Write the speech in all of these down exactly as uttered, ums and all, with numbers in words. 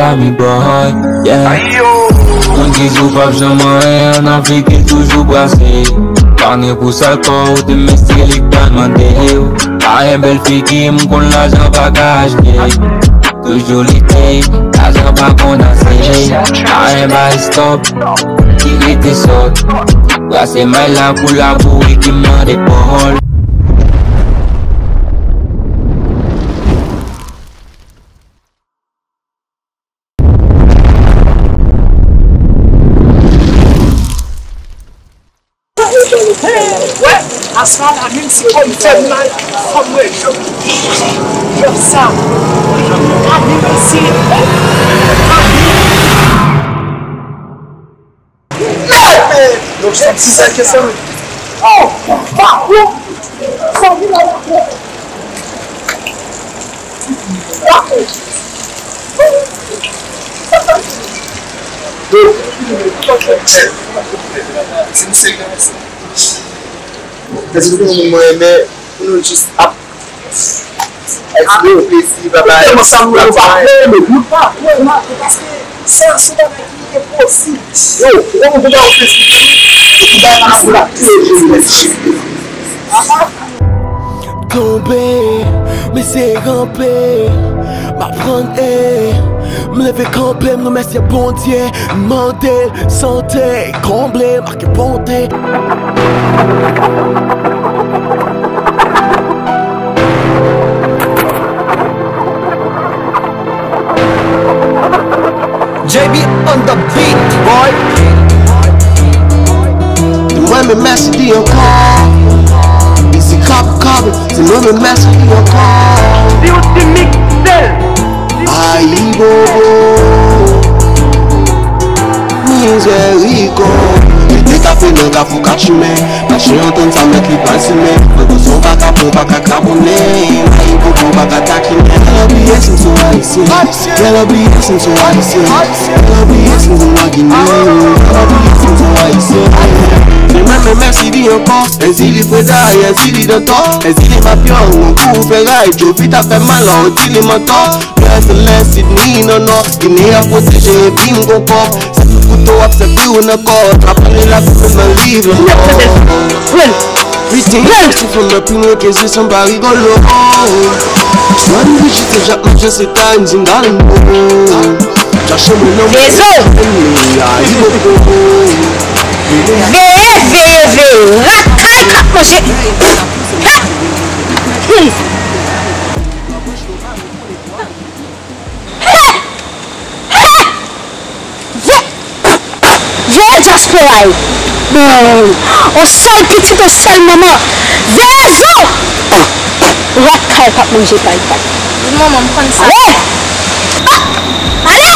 Ami boy, yeah. Moun ki di w p ap janm anyen, nan vi ki toujou brase. Pa gen pou sal kò w te mesye li k pral mande w. Pa gen bèl figi, m konn lajan pa ka achte. Toujou lite, lajan pa konn ase. Pa gen bay stop, ki rete sòt. Brase may la pou labouyi ki mande pòl. Wè, aswè a la, menm si kò m fè m mal, fò m rejwe. Jòb sa. Ani mèsi. Ani. Donk, sa ti sa ke sa. Oh, papa. Sa vin la. Donk, si m se, si m se yon moun mwen renmen, pou nou jis ap Eksprime plezi, papa. Kòman sa nou pa vle, nou pa vle, paske sa se bagay ki enposib. Yo, ou konn pou ba ou plezi, ou bay la pou la plezi. Tonbe, m eseye ranpe, m aprann, ey. M leve kanpe, m remèsye Bondye, m mande l sante, konble, make bonte. J B on the beat, boy. Mwen menm mèsi di ankò. Isi kap kap, se mwen menm mèsi di ankò. Beauty Mixel. Ayibobo. Mizèrikòd. Li te kape nan kafou kat chimen. Mache antann sa mèt li pral simen. Mwen konn son pa ka pran, pa ka kraponnen. Ayibobo pa ka takinen. Gèlè bliye si m se yon ayisyen. Gèlè bliye si m se yon ayisyen. Gèlè bliye si m se yon ginen. Gèlè bliye si m se yon ayisyen. Men mwen menm mèsi di ankò. Èzili freda, èzili dantò. Èzili mafya, yon kou fè ray. Jovita fè mal, ò di li mantò. Pè selès, Sidni nan nò. Ginen ap pwoteje epi m gon kò. Se tout kouto w ap sèvi w nan kò. Trap ane la pou fè nan liv lanmò. Everything, si fè m nan pi mwen ke se sanba rigolo. Swan Brigitte se jak manje se ta n zingalmo. Chache mwen nan mwen. Vezo. Ayibobo. Veye, veye, veye. Rat kay k ap manje. Rat. Hmm. Veye dyaspora yo. Bon, on sèl pitit, on sèl manman. Veye zo! Rat kay k ap manje pay pay. Wi manman, m konn sa. Ale! Ale!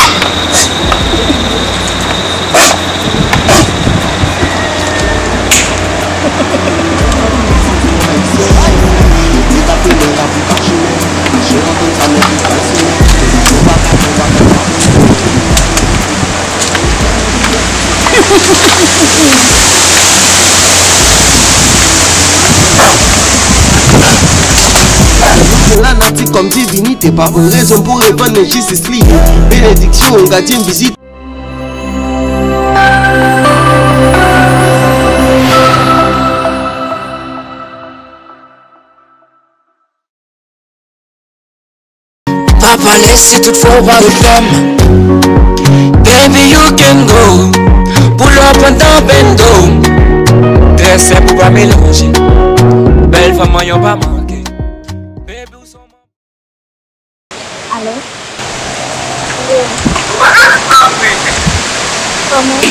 Lanati kòm divinite pa pran rezon pou repann, men jistis li ye. Benediksyon gadyen vizit. Pa pale si tout fwa w pa reponn m. Baby, you can go. Pull up andan bendo. Trè senp, ou pa melanje. Bèl fanm manyen w pa manke. Baby, ou se yon manman. Alo? Kòman?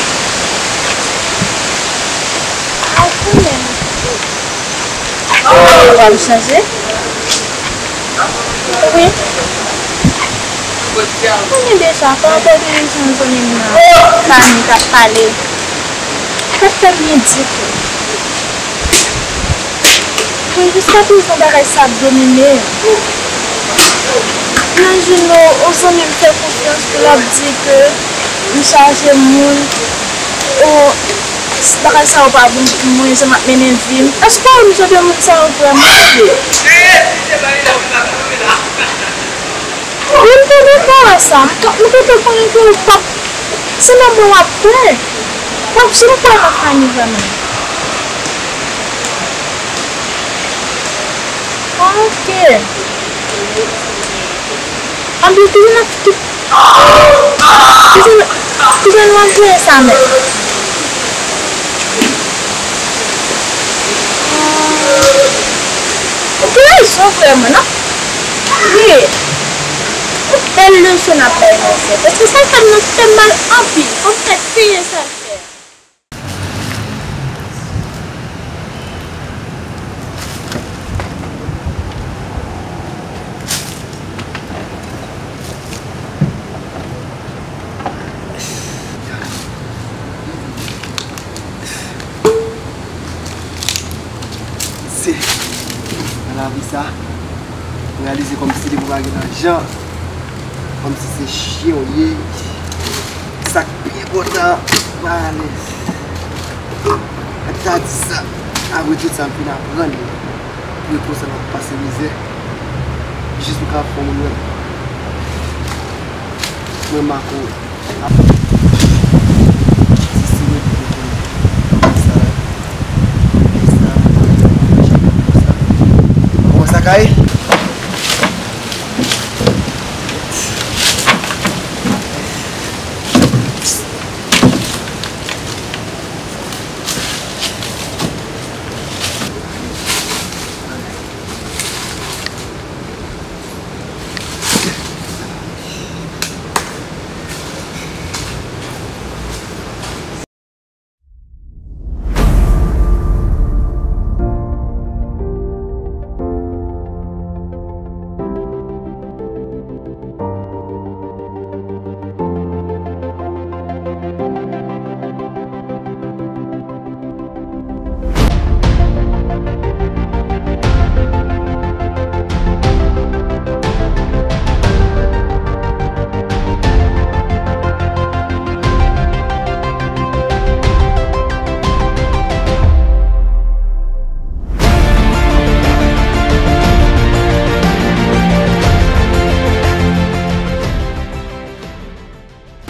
Ay, kanmenm. Ou pa m chanje? Wi. Konnen deja, pa anpil de rezon zanmi m nan. Fanmi k ap pale. Sa fè byen ditou. Wi, jiskaprezan bagay sa ap domine m. Imajine w, yon zanmi m fè konfyans pou l ap di ke m chaje moun, o, bagay sa yo pa bon pou mwen, jan m ap mennen vi m. Èske w wè m jan de moun sa yo vrèman ye? Wi. Mwen te deklare sa, m te konnen ke w p ap, se nan mwen w ap pran. W ap, se nan mwen w ap pran li vrèman. Ok. Anpil toujou nan, toujou nan, toujou nan mwen sa menm. Ou gen rezon vrèman, non? Wi. Yon bèl leson n ap bay nou, frè. Paske sa l fè m nan fè m mal anpil. Fò m fè peye sa l fè. Se, nan lavi sa, m reyalize kòmsi depi w pa gen lajan, kòmsi se chen w ye. Sa k pi enpòtan, pa alèz. Ak ta di sa, apre tout sa m fin aprann, pou yo konsa m ap pase mizè, jis pou ka fè yon moun wè m. Mwen Marco. Bon, sa ka ye?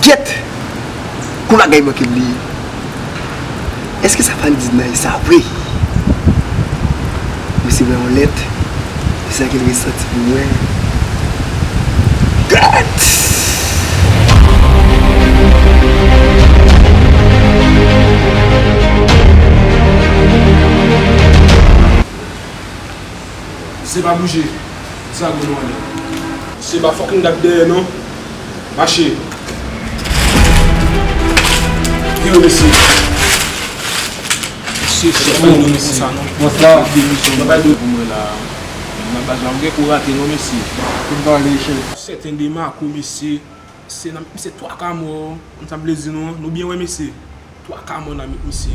Gyèt! Kou bagay manke bliye. Èske sa Fandidna ye sa vre? Misye voye yon lèt. Se sa ke l resanti pou mwen. Gyèt! Se pa bouje. Sa gwo nou anlè. Se pa fucking gad dèyè non. Mache. Yo mesye. Mesye, se pa nou konsa non. Bonswa. Demisyon nan bay do pou mwen la. Nan baz la, ou gen kou rate non mesye. Tout bagay leche. Sèten de Marco mesye. Se nan, se twa ka mò. Konn sa m vle di nou an. Nou byen wè mesye. Twa ka mò nan men misye.